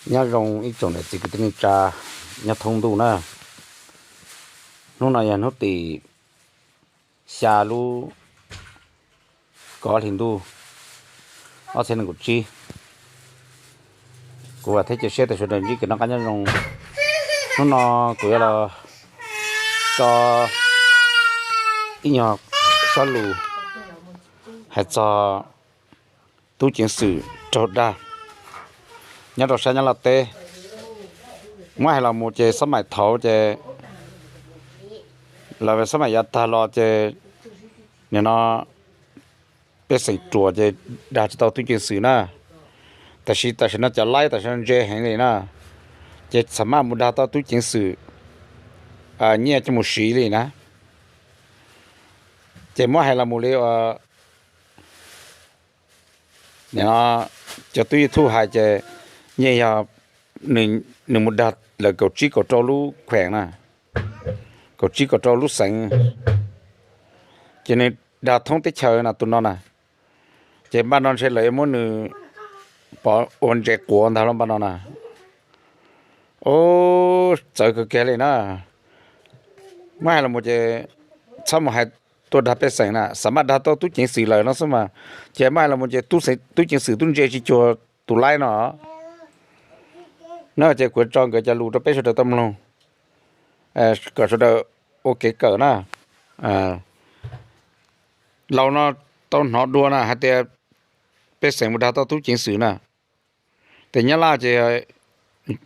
Nyob zoo ib tsoom niam txiv kwv tij neej tsa nyob thoob ntuj na. Hnub no yog hnub tim xya lub kaum ob hlis ntuj ob txhiab nees nkaum tsib. Kuv vam thiab cia siab tias sawv daws ntsib kev noj qab nyob zoo. Hnub no kuv yuav los tso ib nyuag sab lus hais txog tub ceev xwm raug dag nyob rau sab Nyab Laj teb. Muab hais los mus ces xab maim thaud ces lawv xab maim yav tag los ces nim no pej xeem ruam ces dag tsis tau tub ceev xwm na. Tab sis tam sim no cov laib tam sim no ntse heev li na, ces txam maj mus dag tau tub ceev xwm nyiaj coj mus siv li na. Ces muab hais los mus li uas cov tub YouTube hais ces yeej yog nws mus dag lawv kaum tsib kaum rau lub kheem na, kaum tsib kaum rau lub xeev, ces nws dag thoob teb chaws no tus no na. Ces npaj no ntshe lawv yuav muab nws pov ua ntses quav ntag los npaj no na. Ub, txawv kawg kiag li na. Muab hais los mus ces txhob mus hais tuaj dag pej xeem na, xav maj dag tau tub ceev xwm lawm no xwb mas. Ces muab hais los mus ces tub ceev xwm tub ntse tsis cuag tus laib no na. Ces kuv tso nkawd cov lus rau peb sawv daws tau mloog kom sawv daws ua kev kawm na. Laus no tau hnov dua na hais tias pej xeem mus dag tau tub ceev xwm na. Ces Nyab Laj ces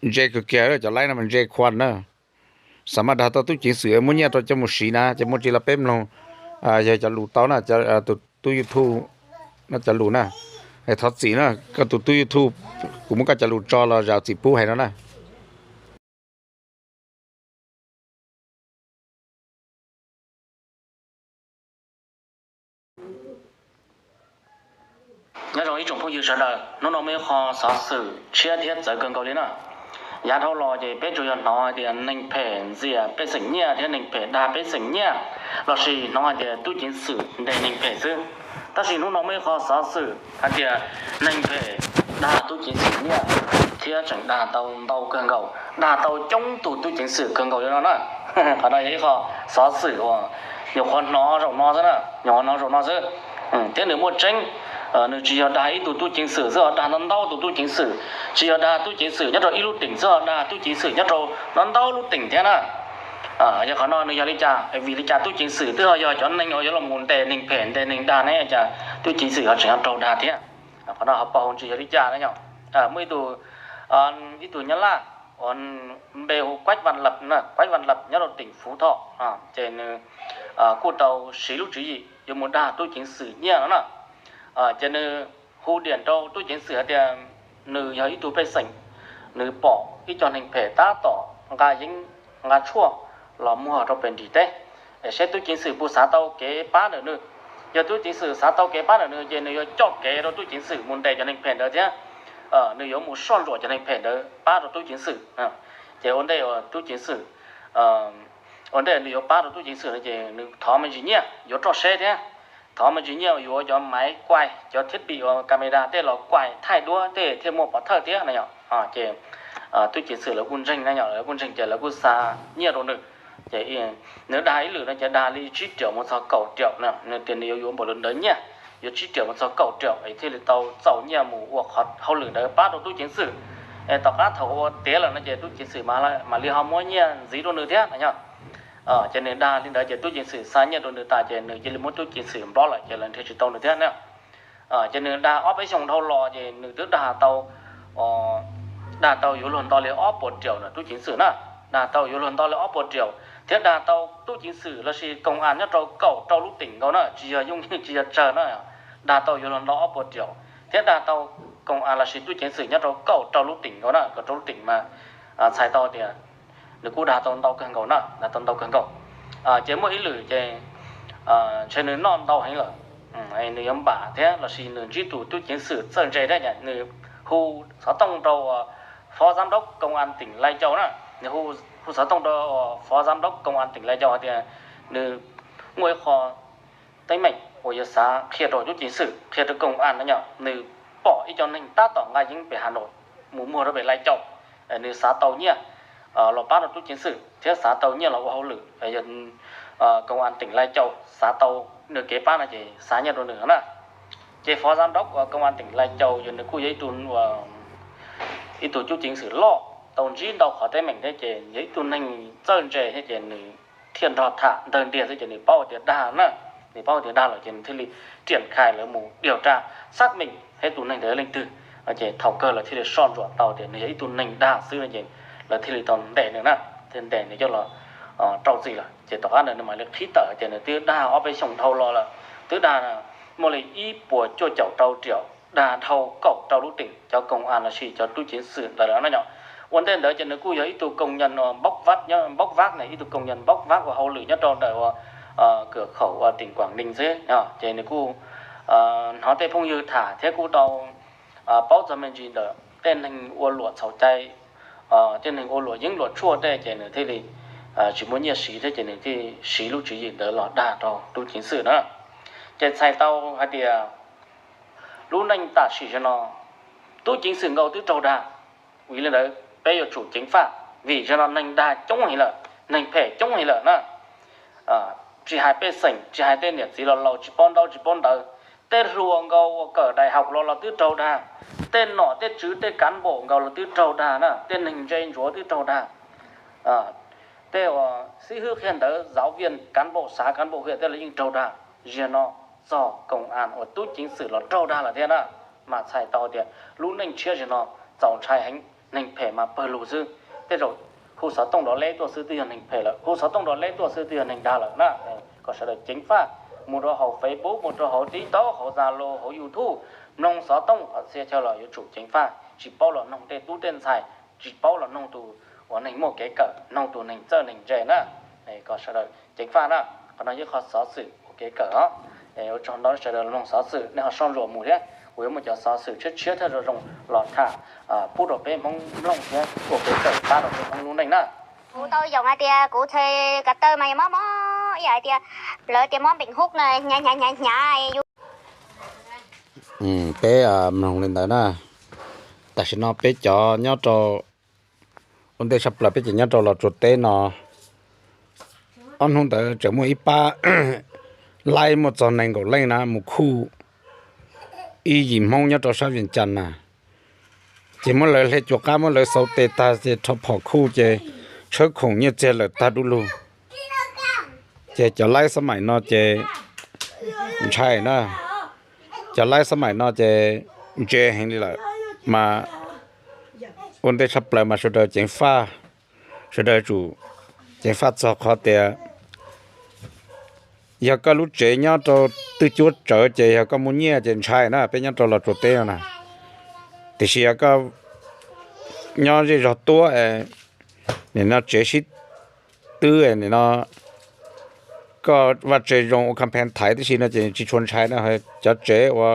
ntse kawg kiag, cov laib no mas ntse khuav na. Xav maj dag tau tub ceev xwm muab nyiaj rau coj mus siv na, ces muaj tsis los peb mloog yog cov lus tau na, tus tub YouTube no cov lus na. Thov txim na, koj tus tub YouTube, kuv muab koj cov lus tso los zam txim pub hais no na. Nyob zoo ib tsoom phooj ywg sawv daws, hnub no muaj ib qho xov xwm tshiab thiab txawv kawg nkaus li na. Yav dhau los ces peb tsuas yog hnov hais tias neeg phem ntxias pej xeem nyiaj thiab neeg phem dag pej xeem nyiaj, lossis hnov hais tias tub ceev xwm ntes neeg phem xwb. Tab sis hnub no muaj ib qho xov xwm hais tias neeg phem dag tub ceev xwm nyiaj thiab tseem dag tau ntau kawg nkaus, dag tau coob tus tub ceev xwm kawg nkaus li no na. Qhov no yog ib qho xov xwm uas nyuam qhuav hnov zaum no xwb na, nyuam qhuav hnov zaum no xwb. Thiab nws muaj tseeb, nws tsis yog dag ib tug tub ceev xwm xwb, dag ntau ntau tus tub ceev xwm, tsis yog dag tub ceev xwm nyob rau ib lub teem xwb, dag tub ceev xwm nyob rau ntau ntau lub teem thiab na. Yog qhov no nws yog li cas, vim li cas tub ceev xwm twb ho yog cov neeg uas yuav los mus ntes neeg phem ntes neeg dag ne, cas tub ceev xwm ho tseem ho raug dag thiab? Qhov no ho pom hauv ntsis yog li cas na yom? Muaj ib tug, ib tug Nyab Laj uas npe hu Quách Văn Lập, Quách Văn Lập nyob rau teem Phú Thọ, ces nws kuj tau siv lub tswv yim yuav mus dag tub ceev xwm nyiaj no na. Ces nws hu diam rau tub ceev xwm hais tias nws yog ib tug pej xeem, nws pom ib co neeg phem tab tom nqa yeeb nqa tshuaj los muag rau pem nrim teb, es seb tub ceev xwm puas xav tau kev pab ntawm nws. Yog tub ceev xwm xav tau kev pab ntawm nws ces nws yuav coj kev rau tub ceev xwm mus ntes cov neeg phem ntawd thiab nws yuav mus soj ntsuam cov neeg phem ntawd pab rau tub ceev xwm. Ces ua ntej uas tub ceev xwm, ua ntej nws yuav pab rau tub ceev xwm no ces nws thov me ntsis nyiaj yuav roj seb thiab, thov me ntsis nyiaj yuav cov maiv kuaij, cov thiab pim uas camera tej los kuaij thaij duab tej thiaj muaj pov thawj thiab na yom. Ces tub ceev xwm lawv kuj ntseeg na yom, lawv kuj ntseeg ces lawv kuj xa nyiaj rau nws. Ces nws dag ib lwm no ces dag li tsib riaum mus txog kaum riaum, nws tias nws yuav yuav npaum li ntawd nyiaj, yuav tsib riaum mus txog kaum riaum es thiaj li tau txaus nyiaj mus ua qhov hauj lwm ntawd pab rau tub ceev xwm. Es tom qab thaum ua tiav lawm no ces tub ceev xwm mam li ho muab nyiaj ntxiv rau nws thiab na yom. Ces nws dag li ntawd ces tub ceev xwm xa nyiaj rau nws tas ces nws cia li muab tub ceev xwm nplob lawm ces lawv nrhiav tsis tau nws thiab na. Ces nws dag ob peb xyoos dhau los ces nws twb dag tau, dag tau yuav luag nto li ob puas riaum na tub ceev xwm na. Dag tau yuav luag nto li ob puas riaum thiab dag tau tub ceev xwm lossis koom as nyob rau kaum rau lub teem nkaus na, tsis yog yooj yim tsis yog tsawg na. Dag tau yuav luag nto ob puas riaum thiab dag tau koom as lossis tub ceev xwm nyob rau kaum rau lub teem nkaus na, kaum rau lub teem mas txhais tau tias nws kuj dag tau ntau kawg nkaus na, dag tau ntau kawg nkaus. Ces muaj ib lwm ces ntshe nws noj ntau heev lawm, nws yuav npam thiab lossis nws ntsib tus tub ceev xwm txawj ntse thiab, nws hu xov tooj rau phó giám đốc công an tỉnh Lai Châu na, nws hu xov tooj rau phó giám đốc công an tỉnh Lai Châu hais tias nws muaj ib qho teeb meem uas yuav xav qhia rau tub ceev xwm, qhia rau koom as no yom, nws pom ib co neeg tab tom nqa yeeb pem Hà Nội mus muag rau pem Lai Châu. nws xav tau nyiaj los pab rau tub ceev xwm thiab xav tau nyiaj los ua hauj lwm, yog koos as teem Lais Caus xav tau nws kev pab no ces xa nyiaj rau nws na. Ces phó giám đốc koos as teem Lais Caus yog nws kuj yog ib tug, ib tug tub ceev xwm loj tau ntsib ntau qhov teeb meem thiab ces yog ib tug neeg txawj ntse thiab ces nws thiaj nrog tham ntawg ntiag xwb ces nws paub tias dag na. Nws paub tias dag lawm ces nws thiaj li riam khai lawv mus điều tra xác minh thiab tus neeg ntawd yog leej twg. Ces thaum kawg lawv thiaj li soj ntsuam tau tias nws yog ib tug neeg dag xwb no ces lawv thiaj li tau ntes nws na, thiaj ntes nws coj los rau txim lawm. Ces tom qab ntawd nws mam li qhib tawm tias nws twb dag ob peb xyoos dhau los lawm, twb dag muaj li ib puas cuaj caum rau riam, dag dhau kaum rau lub teem cov koos as los sis cov tub ceev xwm ntawd lawm no yom. Ua ntej ntawd ces nws kuj yog ib tug koos as npauj vab, npauj vab ne, ib tug koos as npauj vab ua hauj lwm nyob rau ntawm ua kawm khaum ua teem Kuam Nees xwb. Ces nws kuj hnov tej phooj ywg tham thiab kuj tau paub txog me ntsis ntawm tej neeg ua luam txhaum cai, tej neeg ua luam yeeb luam tshuaj tej ces nws thiaj li tsis muaj nyiaj siv thiab ces nws thiaj siv lub tswv yim ntawd los dag rau tub ceev xwm na. Ces txhais tau hais tias lub neej tam sim zaum no tub ceev xwm nkaus twb raug dag. Vim li ntawd peb yuav tsum ceev faj, vim zaum no neeg dag coob heev lawm, neeg phem coob heev lawm na. Tsis hais pej xeem, tsis hais tej niam txiv laus laus tsis paub ntaub tsis paub ntawv, tej hluas nkaus uas kawm đại học los los twb raug dag, tej nom tej tswv tej cán bộ nkaus los twb raug dag na, tej neeg ntse ntsuav twb raug dag. Tej uas xib hwb qhia ntawv giáo viên cán bộ xã cán bộ huyện tej los yeej raug dag. Zaum no txog koos as uas tub ceev xwm los raug dag lawm thiab na, mas txhais tau tias lub neej tshiab zaum no txaus ntshai heev, neeg phem mas pawg lug xwb. Tej zaum hu xov tooj dov leb tuaj xwb twb yog neeg phem lawm, hu xov tooj dov leb tuaj xwb twb yog neeg dag lawm na. Kom sawv daws ceev faj, mus rau hauv Facebook, mus rau hauv TikTok, hauv Zalo, hauv YouTube, mloog xov tooj qhov txhia chaw los yuav tsum ceev faj, tsis paub los noog tej tub tej ntxhais, tsis paub los noog tus uas neeg muaj kev kawm, noog tus neeg txawj neeg ntse na. Kom sawv daws ceev faj na. Qhov no yog qhov xov xwm ua kev kawm os. Ua tsaug ntau sawv daws mloog xov xwm, nej ho soj ntsuam mus thiab, kuv yuav muaj cov xov xwm tshiab tshiab thiab zoo zoo los tham pub rau peb Hmoob mloog thiab ua kev kawm pab rau peb Hmoob lub neej na. Kuv tau yoom hais tias kuv txhais ko taw mas yog mob mob ib yam hais tias lawv tias mob bệnh hút na, hnyav hnyav hnyav hnyav yus. Peb mloog li ntawd na, tam sim no peb cov nyob rau, ua ntej tshaj plaws peb cov nyob rau Los Tsuas teb no, ob hnub ntawd tseem muaj ib pab laib muaj txog nees nkaum leej na mus khuj ib yim Hmoob nyob rau sab Vias Cas na. Ces muab lawv hle cuag qab, muab lawv xauv tes tag ces rho phom khuj ces tshawb khoom nyiaj txiag lawm tag du lug. Ces cov laib xab maim no ces ntshai na, cov laib xab maim no ces ntse heev li lawm. Mas ua ntej tshaj plaws mas sawv daws ceev faj, sawv daws tsum ceev faj txog qhov tias yog koj lub tsev nyob rau twj cuab tsawv ces yog koj muaj nyiaj ces ntshai na, peb nyob rau Los Tsuas teb no na. Tiam sis yog koj nyob zej zog tuab, nim no tsev sib twb, nim no koj vaj tse zoo ua kha phees thaiv tib si no ces tsis tshua ntshai na. Cov tsev ua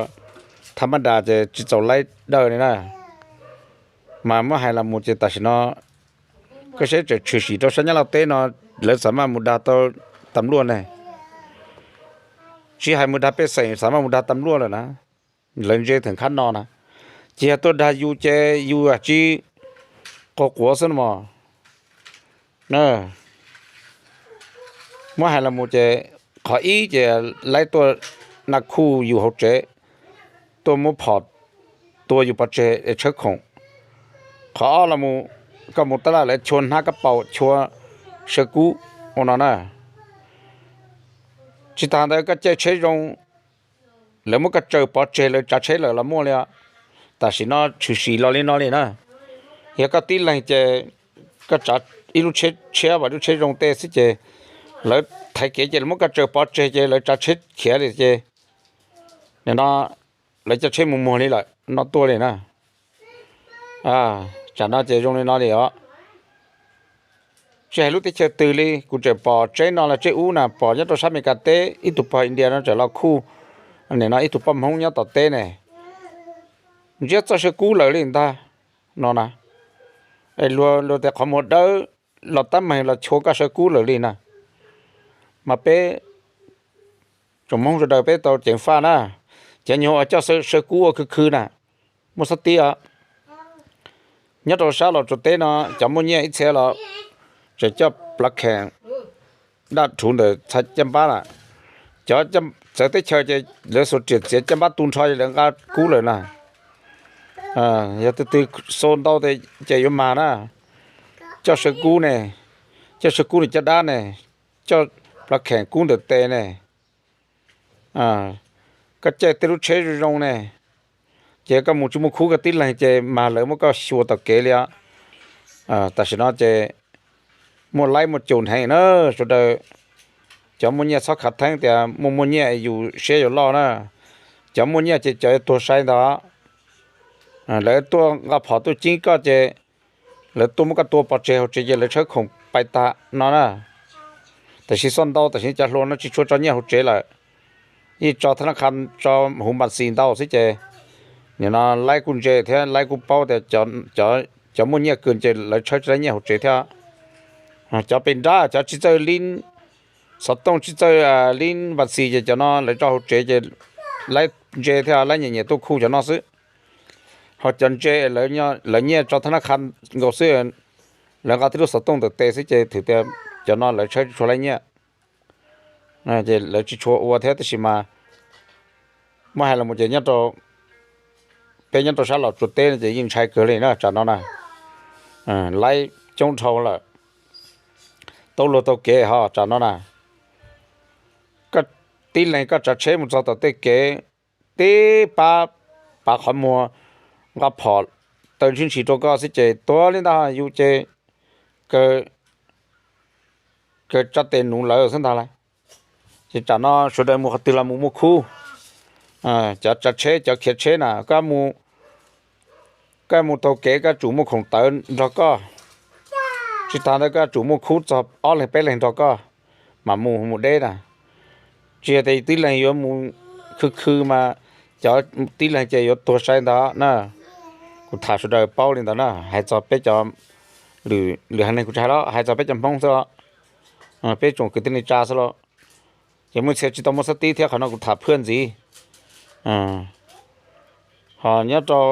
thab mab das ces tsis txaus laib dawj li na. Mas muab hais los mus ces tam sim no koj saib tseem tshwm sim rau sab Nyab Laj teb no, lawv xav maj mus dag tau tam luaj ne. Tsis hais mus dag pej xeem, xav maj mus dag tam luaj lawm na. Lawv ntse theem khab no na. Ces yog tuaj dag yus ces yus ua tsi, quas quav xwb no mog. Muab hais los mus ces qhov ib ces laib tuaj na khuj yus hauv tsev, tuaj muab phom tua yus pov tseg es tshawb khoom. Qhov ob los mus, koj mus tab laj lawv chua hnab kab paus chua saw kub ua no na. Tsis tas ntawd koj caij tsheb zoo, lawv muab koj tsaws pov tseg lawv tsav tsheb lawm los muaj li os. Tam sim no tshwm sim los li no li na. Yog koj tib leeg ces koj tsav ib lub tsheb tshiab vas lub tsheb zoo tej xwb ces lawv thaiv kev ces lawv muab koj tsaws pov tseg ces lawv tsav tsheb khiav li ces nim no lawv coj tsheb mus muag li lawm no tuaj li na. Tsam no ces zoo li no li os. Tsis hais lub teb chaws twg li, kuv tseem pom tseeb no los tseeb ub na, pom nyob rau sab Amelikas teb ib tug pog India no tseem los khuj, nim no ib tug poj Hmoob nyob tom teb ne, ntsiab txoj saw kub lawm li ntag no na. Luag tias qhov muag dawb los tab meeg los chua koj saw kub lawm li na. Mas peb tsoom Hmoob sawv daws peb tau ceev faj na, cov nyuag uas coj saw kub ua khwv khwv na, muaj xab tib os. Nyob rau sab Los Tsuas teb no cov muaj nyiaj ib txhia los tseem coj plav kheem daj rhuv ntawm txha caj npab lawm. Cov txawv teb chaws ces lawv xuas riam txiav caj npab tu nrho lawv nqa kub lawm na. Yog tus twg xau ntau ces yuav mag na. Coj saw kub ne, coj saw kub ne, coj dab ne, coj plav kheem kub ntawm tes ne, koj caij tej lub tsheb zoo zoo ne, ces koj mus tsis muaj khub koj tib leeg ces mag lawv muab koj xyuas tom kev li os. Tam sim no ces muaj laib muaj cum heev na, sawv daws cov muaj nyiaj txhob khav theeb tias muaj muaj nyiaj yus siab yuav loj na. Cov muaj nyiaj ces cov yuav tuag sai ntag. Lawv tuaj nqa phom tuaj ceeb koj ces lawv tuaj muab koj tua pov tseg hauv tsev ces lawv tshawb khoom pais tag no na. Tam sim xau ntau tam sim cov hluas no tsis tshua tso nyiaj hauv tsev lawm, yeej tso thab nab qha, tso huv npas xis ntau xwb ces nim no laib kuj ntse thiab laib kuj paub tias cov muaj nyiaj kawg ces lawv tshawb tsis laib nyiaj hauv tsev thiab. Cov pes nrab cov tsis txawj li xov tooj tsis txawj li npas xis ces cov no lawv tso hauv tsev ces laib ntse thiab laib nyiam nyiam tuaj khu cov no xwb. Ho cov ntse lawv nyiaj tso thab nab qha nkaus xwb, lawv nqa tib lub xov tooj ntawm tes xwb ces thwm tias cov no lawv tshawb tsis tshua laib nyiaj. Ces lawv tsis tshua ua thiab tab sis mas muab hais los mus ces nyob rau, peb nyob rau sab Los Tsuas teb no ces yeej ntshai kawg li na tsam no na. Laib coob dhau lawm, tau luag tau kev ho tsam no na. Koj tib leeg koj tsav tsheb mus txog tom tej kev, tib pab pav qhov muag nqa phom taw ntshib ntshis rau koj xwb ces tuag li ntag. Yus ces kaw tsa tes nuv lawv xwb ntag lauj. Ces tsam no sawv daws mus qhov twg los mus muaj khub. Cov tsav tsheb cov khiav tsheb na, koj mus taug kev koj tsum muaj khoom tawv nrog koj, tsis tas ntawd koj tsum muaj khub txog ob leeg peb leeg nrog koj mam mus mus deb na. Tsis yog tias tib leeg yuav mus khw khw mas cov tib leeg ces yuav tuag sai ntag na. Kuv tham sawv daws paub li ntawd na, hais txog peb cov, lwm haiv neeg kuv tsis hais los hais txog peb cov Hmoob xwb os. Peb tsoom kwv tij neej tsa xwb los, ces muaj txhia tsis tau muaj xab tib thiab, qhov no kuv tham phwj ntxiv. Ho nyob rau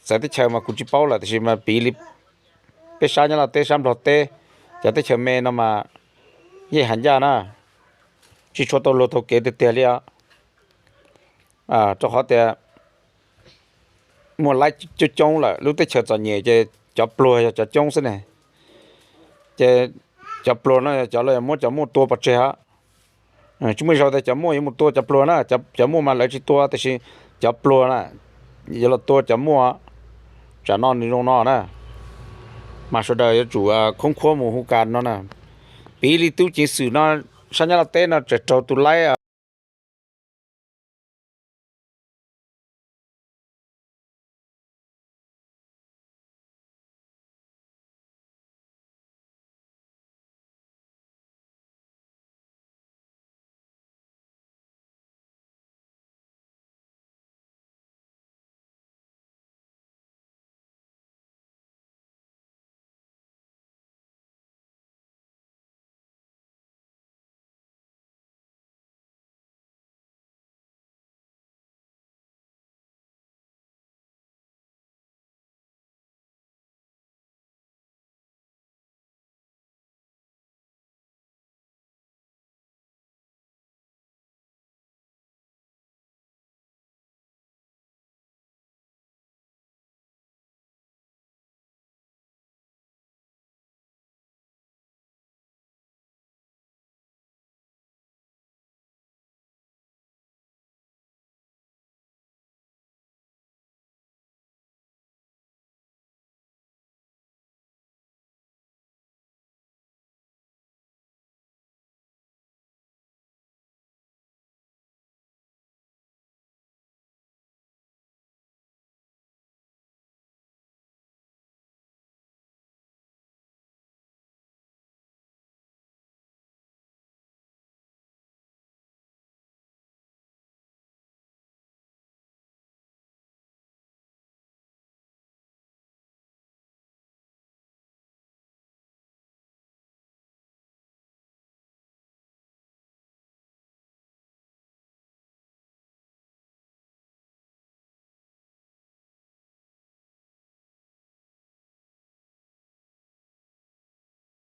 txawv teb chaws mas kuv tsis paub lawm tiam sis mas piv li peb sab Nyab Laj teb sab Nplog teb, cov teb chaws me no mas yeej hais ncaj na, tsis tshua tau luag taug kev tiag tiag li os. Rau qhov tias muaj laib coob coob lawm, lub teb chaws txom nyem ces cov pluag yog cov coob xwb ne. Ces cov pluag no yog cov lawv muab cov muaj tua pov tseg os. Tsis muaj ib zaug tias cov muaj yuav mus tua cov pluag na, cov muaj mas lawv tsis tua tiam sis cov pluag na yuav los tua cov muaj. Tsam no nws zoo no na, mas sawv daws yuav tsum khoob khuab mus hu kas no na. Piv li tub ceev xwm no, sab Nyab Laj teb no tseem raug tus laib